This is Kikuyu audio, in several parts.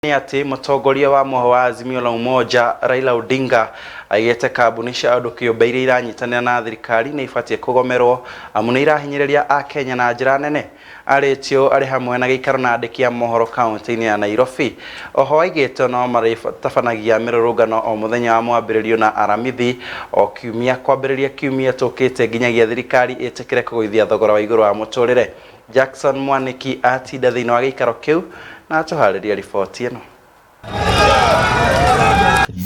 Nĩ atĩ mũtongoria wa mũhwa wa Azimio la Umoja Raila Odinga aigĩte kambuni cia andũ kĩũmbe iria iranyitanĩra na thirikari nĩ ibatiĩ kũgomerwo amu nĩ irahinyĩrĩria akenya na njĩra nene. Arĩtio arĩ hamwe na gĩikaro na andĩki a mohoro kaunti-inĩ ya Nairobi. Oho aigĩte no marĩtabanagia mĩrũrũngano o mũthenya wa mwambĩrĩrio na aramithi o kiumia kwambĩrĩria kiumia tũkĩte nginyagia thirikari ĩtĩkĩre kũgũithia thogora wa igũrũ wa mũtũrĩre. Jackson Mwaniki atinda thĩinĩ wa gĩikaro kĩu na atũharĩria riboti ĩno.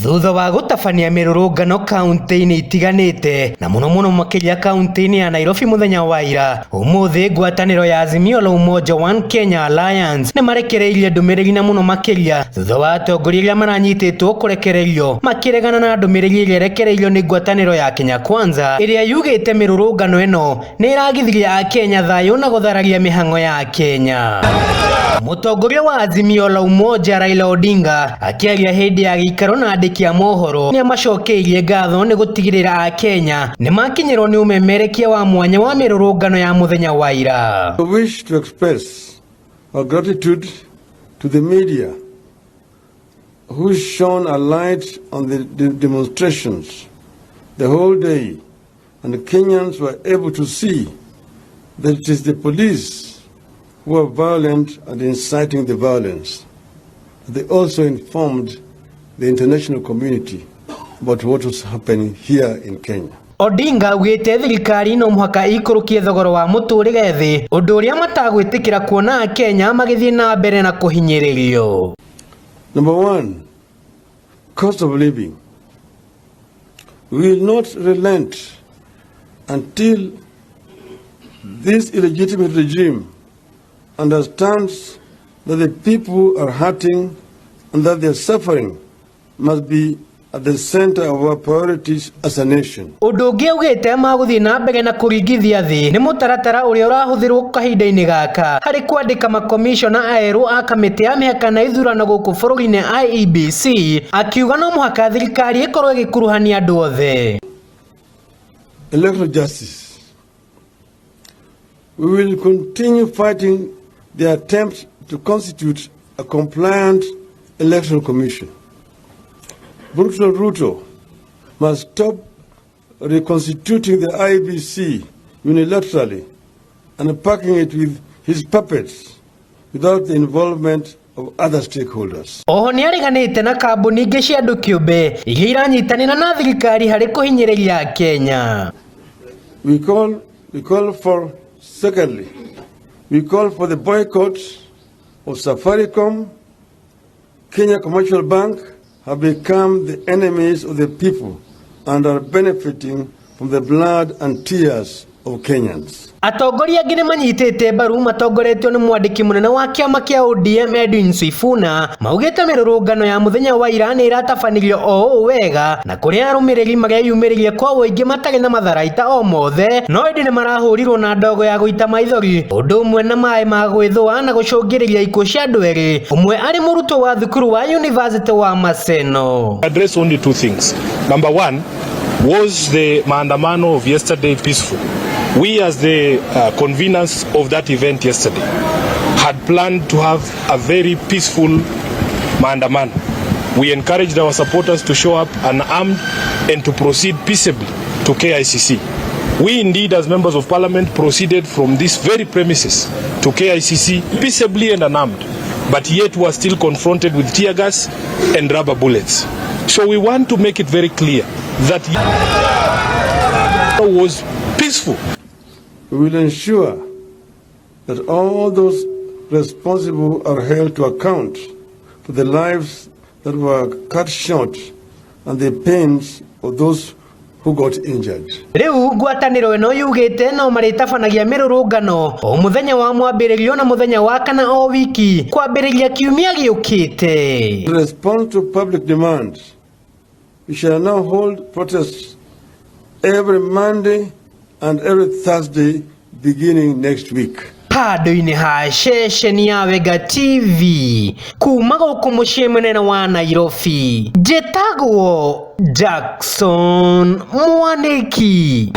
Thutha wa gũtabania mĩrũrũngano kaunti-inĩ itiganĩte na mũno mũno makĩria kaunti-inĩ ya Nairobi mũthenya wa ira, ũmũthĩ ngwatanĩro ya Azimio la Umoja One Kenya Alliance nĩ marekereirie ndũmĩrĩri na mũno makĩria thutha wa atongoria arĩa maranyitĩtwo kũrekererio makĩregana na ndũmĩrĩri ĩrĩa ĩrekereirio nĩ ngwatanĩro ya Kenya Kwanza ĩrĩa yugĩte mĩrũrũngano ĩno nĩ ĩragithirie akenya thayũ na gũthararia mĩhang'o ya Kenya. Mũtongoria wa Azimio la Umoja Raila Odinga akĩaria hĩndĩ ya gĩikaro na andĩki a mohoro nĩ amacokeirie ngatho nĩ gũtigĩrĩra akenya nĩ makinyĩrwo nĩ ũmemerekia wa mwanya wa mĩrũrũngano ya mũthenya wa ira. I wish to express our gratitude to the media who shone a light on the demonstrations the whole day, and the Kenyans were able to see that it is the police who are violent and inciting the violence. They also informed the international community about what was happening here in Kenya. Odinga augĩte thirikari no mũhaka ĩikũrũkie thogora wa mũtũrĩre thĩ, ũndũ ũrĩa matagwĩtĩkĩra kuona akenya magĩthiĩ na mbere na kũhinyĩrĩrio. Number one, cost of living. We will not relent until this illegitimate regime understands that the people are hurting and that their suffering must be at the center of our priorities as a nation. Ũndũ ũngĩ augĩte magũthiĩ na mbere na kũringithia thĩ nĩ mũtaratara ũrĩa ũrahũthĩrwo kahinda-inĩ gaka harĩ kwandĩka makomishona aerũ a kamĩtĩ ya mĩhaka na ithurano gũkũ bũrũri-inĩ IEBC, akiuga no mũhaka thirikari ĩkorwo ĩgĩkuruhania andũ othe. Electoral justice. We will continue fighting the attempt to constitute a compliant electoral commission. Brutal Ruto must stop reconstituting the IEBC unilaterally and packing it with his puppets without the involvement of other stakeholders. Oho nĩ areganĩte na kambuni ingĩ cia andũ kĩũmbe iria iranyitanĩra na thirikari harĩ kũhinyĩrĩria Kenya. We call for, secondly, we call for the boycott of Safaricom, Kenya Commercial Bank have become the enemies of the people and are benefiting from the blood and tears of Kenyans. Atongoria angĩ nĩ manyitĩte mbaru matongoretio nĩ mwandĩki mũnene wa kĩama kĩa ODM Edwin Sifuna, maugĩte mĩrũrũngano ya mũthenya wa ira nĩ ĩratabanirio o ũũ wega na kũrĩa arũmĩrĩri mareyumĩririe kwa ũingĩ matarĩ na matharaita o mothe, no ĩndĩ nĩ marahũrirwo na ndogo ya gũita maithori ũndũ ũmwe na maĩ ma gwĩthũa na gũcũngĩrĩria ikuũ cia andũ erĩ, ũmwe arĩ mũrutwo wa thukuru wa University wa Maseno. Address only two things. Number one, was the maandamano of yesterday peaceful? We, as the conveners of that event yesterday, had planned to have a very peaceful maandamano. We encouraged our supporters to show up unarmed and to proceed peaceably to KICC. We indeed, as members of parliament, proceeded from these very premises to KICC peaceably and unarmed, but yet were still confronted with tear gas and rubber bullets. So we want to make it very clear that was peaceful. We will ensure that all those responsible are held to account for the lives that were cut short and the pains of those who got injured. Rĩu ngwatanĩro ĩno yugĩte no marĩtabanagia mĩrũrũngano o mũthenya wa mwambĩrĩrio na mũthenya wa kana o wiki kwambĩrĩria kiumia gĩũkĩte. In response to public demand, we shall now hold protests every Monday and every Thursday beginning next week. Handũ-inĩ ha ceceni ya Wenga TV kuma gũkũ mũciĩ mũnene wa Nairobi, njĩtagwo Jackson Mwaniki.